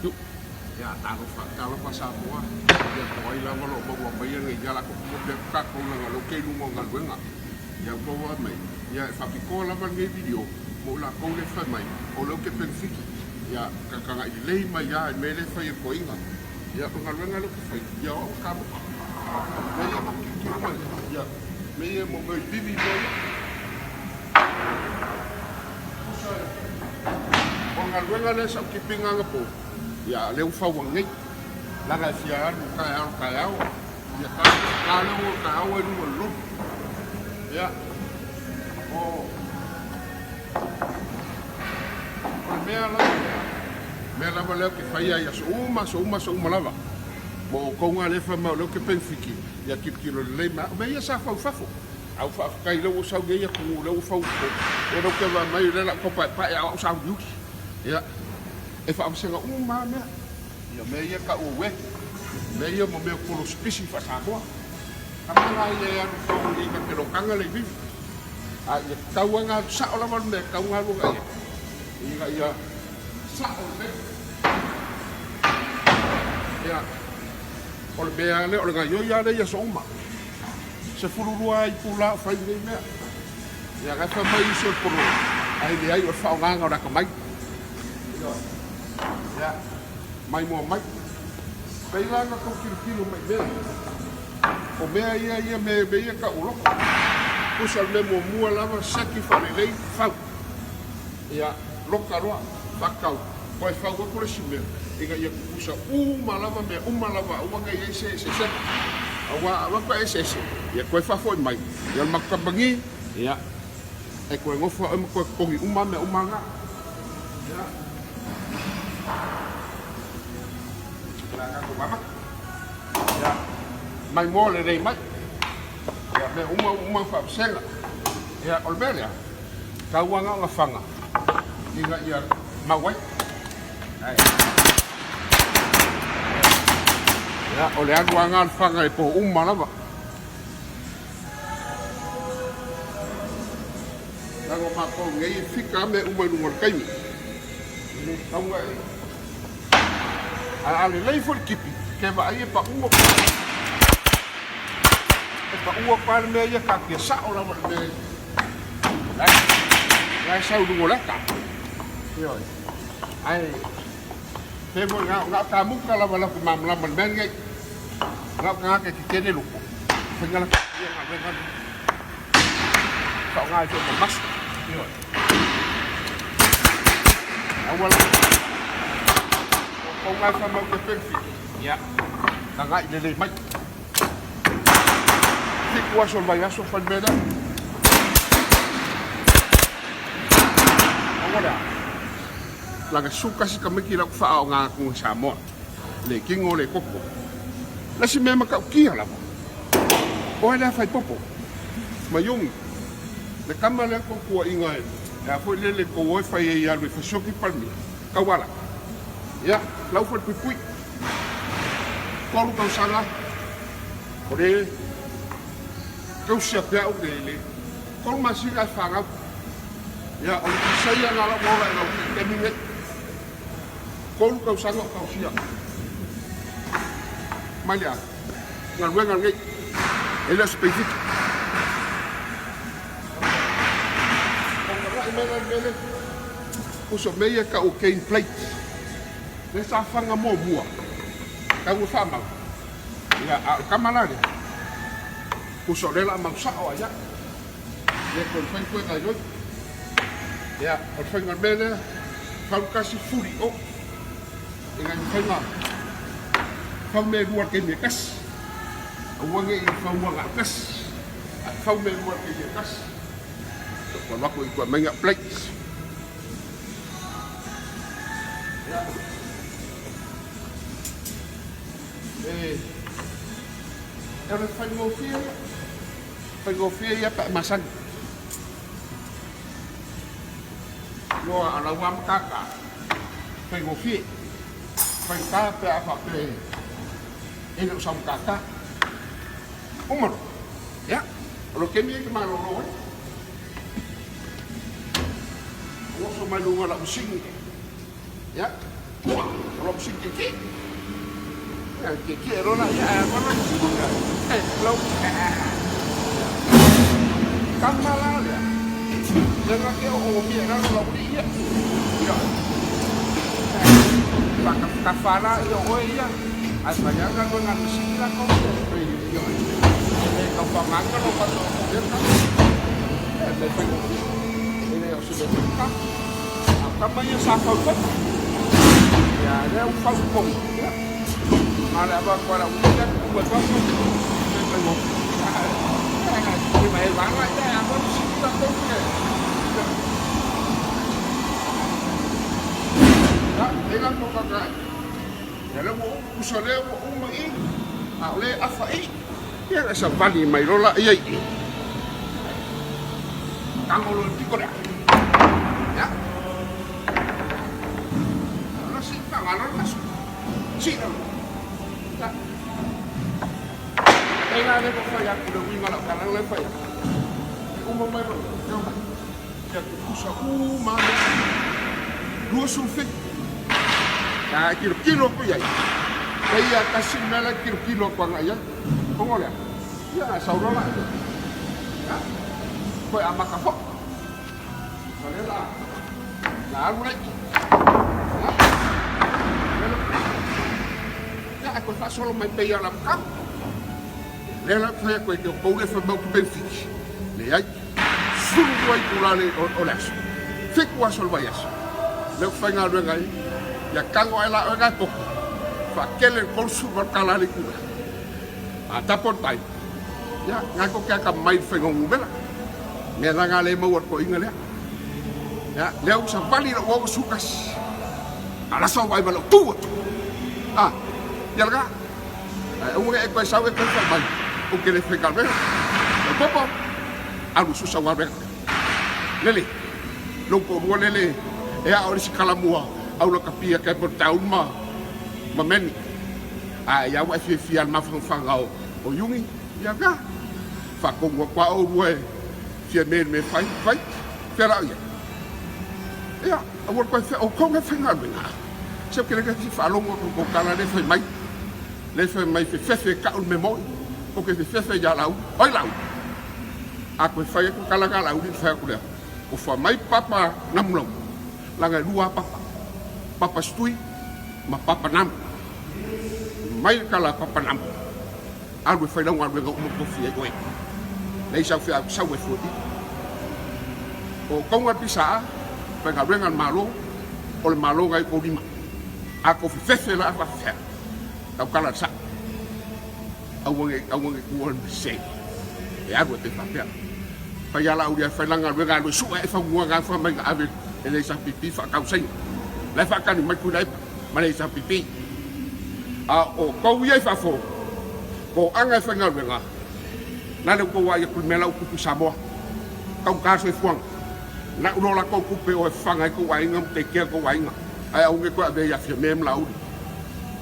Tiu. Ia, talofa, talofa Samoa, ia po o ai lava o lo o maua mai nei ia latou momoli atu tatou leaga o lea ou te i luga o galuega. Ia ua maua mai, ia e faapitoa lava lenei video mo i latou lea e fai mai o lea ou te penefiti. Ia tagatagai lelei mai lava i le mea lea e fai e le toeaina. Ia o le galuega lea ou te fai, ia o au e kamuta. Mea ia matou tilotilo mai ai, ia mea ia mo mea i vivi mea ia. Tusa o le galuega lea sa ou keep ina anapo, ia lea ua fau ananei. Leaga e fia alu taeao taeao, ia ta ta lea ua taeao ai luga o le loli. Ia, o o le mea lava lea, mea lava lea ou te faia i aso uma, aso uma, aso uma lava. Mo outou na lea e fai mai o lea ou te penefiti, ia tilotilo lelei mai. O mea ia sa fau i fafo. A ua faafetai o lea ua sau nei atunuu o lea ua fau i totonu. O lea ou te vaai mai o lea o le a ou tau paepae a o au sa uliuli. Ia, e faavasega uma lava mea. Ia, mea ia tau o web, mea ia mo mea o kolosipisi faa-Samoa. Kama la ia e alu fau i ka te lokaga le ivivi. A ia tatau lava ona alu sao lava le mea e tatau ona alu agai ai, ina ia sao lelei. Ia, o le mea lava lea, o le gaoioi lava lea i aso uma. 12 itula o fai lenei mea. Ia na fai mai isi o le poloe, ae leai o le faaaogaina o le atamai. Ia, mai moa mai. Pei la na tou tilotilo mai i mea ia. O mea ia ia mea mea ia tau o loko. Pusa o le mea muamua lava seki faalelei fau. Ia, loka loa, faatau, toe fau atu le isi mea, ina ia tutusa uma lava mea uma lava, aua ne i i ai se eseesega. Aua a avatu e eseese, ia toe faafoi mai, ia o le matou kamupani, ia, e toe nofo lava oe ma toe totogi uma mea uma na. Ia. O le a tatou amata. Ia, mai moa lelei mai. Ia, mea uma uma faavasega. Ia, o le mea lea, tau lava na ona faga ina ia mau ai. Ae, ia, o le alu lava na o le faga e po uma lava. Leaga o matou nei e fika lava mea uma i luga o le taimi. E le tatau ona e... Ae a lelei foi le tipi, e te vaai e pau E pau atu lava le mea ia taatia sao lava i le mea la e sau i luga o le ata. Ioe. Ae pe foi na o kamuta lava latou malamalama i le mea lenei. Na o tagata e tetele loto. Faiga la ia galuega lenei. Faaaoga ai foi ma maso. Ioe. Aua la. O kou ngai whamau te benefit. Ia. Tagai lelei mai. 7 aso o le vaiaso fai le mea lea. Aua lea. Laga 11 tamaiti lau faaoga atu i Samoa. Le tino le toto. Le isi mea matautia lava. Oe lea fai popo. Maiumi. Le tama lea tou tuuaiga e a foi lele tou o e fai ai e alu e fasioti le Palemia. Tauala. Ia, lau falepuipui. 3 tausaga o le tausi atu au le le 3 masina e fanau. Ia, o le tisaia na lau ola i lau taimi nei. 3 tausaga o tausia. Mai le a, galuega lenei. E le o se peifiti. O tagai mai la le mea lea. Uso mea ia tau o cane plate. Lea sa faga muamua, tau e faamau. Ia, a o le tama la lea, uso o lea o le a mau sao lava ia au. Le toe mafai ona toe gaoioi. Ia, o le faiga o le mea lea, fau le tasi, fuli i o. Ina ia mafai ona fau mea e lua i le taimi e tasi. Aua ne i faua na o le tasi, ae fau mea e lua i le taimi e tasi. Ua alu atu i tua mai na plates. E o le faigofie ia. Faigofie ia pe a masani. Loa a lau lava matata, faigofie. Faigata pe a faapea e le o sau matata. Uma loa. Ia, o lou taimi ia e te malolo ai. Oso mai luga o lau masini. Ia, lau masini tietie. Ia, tietie loa la, ia, ae alu lava lau masini, ia, lau, tama la lea, lea na te oomia i lalo lau alii ia. Ia, faatafatafa la ia o oe ia, ae fai lava galuega a le masini latou ia. Ia, e le tau faaaogaina lou matou computer. Ia, e mea faigofie. E le o se mea faigata. A o tama ia sa fau faiva. Ia, lea ua fau i totonu. Ia, na o le avatu lava e le aualii lea tutu ai fafo. Mea faigofie. Ia, e vala ia, e alu lava masini latou ia. Ia, ia, lea la Ia lea ua uma, uso lea ua uma i, a o lea e afa i. Ia na savali mai loa laia i i. Tago loa i le pito lea. Ia. Ona sii faga loa le maso. Sii loa. Ia. E la le fai atu le uiga o lau tala lea fai atu. E uma mai loa, ia mai. Ia tutusa uma lava mea. 27. A e tilotilo atu i ai, e ia tasi le mea la e tilotilo atu agai i ai. Ona o le a? Ia, a sau loa la, ia, toe amata foi. O lea la, la alu la i i. Ia, ia, ae toe faasolo mai pei lava o le amataga. Lea la ou te fai atu ai, te outou lea e fai mai ou te penefiti. Leai. 12 itula o le aso, 7 aso o le vaiaso, lea ou te faigaluega ai, ia tago ae la oe na e poto, faatele le $38 le itula. A tapo le tai, ia, na tou te atamamai i le faiga o numera. Mea la na lea e maua e le toeaina lea. Ia, lea ua savali lou 61, a lasa ou vaai ma lou tu atu. A, ia lena. Ae aua ne i e toe sau e toe fai mai, ou te le faigaluega. Lau popo, alu susa galuega. Lele, lou toalua lele e ao i le isi kalamua au lakapia Campbelltown ma ma Manly. Ae ia ua e fiafia i le mafanafana o Iuni, ia na. Faatonu atu lava oulua e fia me i le mea e fai, fai. Fea la o i ai? Ia, aua le toe fea, o outou lea e faigaluega. Se ou te le fia faalogo atu i tou tala lea e fai mai, lea e fai mai fefefe e tau le mea moni, ou te fefefe ia Laauli. O ai Laauli? A toe fai atu le tala lena a Laauli ona fai atu lea, ua fai mai Papa Namunamu, leaga e lua lava papa, Papa Setui ma Papa Namu. Fai mai le tala a Papa Namu, alu e fai lau galuega uma tofi ai oe. Leai sau feau e sau ai fua i i. O outou na pisa faigaluega a le Malo, o le Malo na i outou lima. A tou fefefe la a faafefea, tautala le sao. Aua ne, aua ne tuua le sese. E alu ai pea faapea. Fai a Laauli ae fai lana galuega alu e sue ae fanua na fai mai na ave e le HRPP faatau Saina. La e faatali mai Tuilaepa ma le HRPP. A o outou ia i fafo, toaga e faigaluega, na le outou vaai atu i le mea la ua tupu i Samoa. Taugata le soifuaga. Lau loa la tou tupe o e fafaga ai tou aiga ma tekea tou aiga. Ae aua ne i toe avea ia Fiame ma Laauli.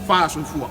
Fa soifua.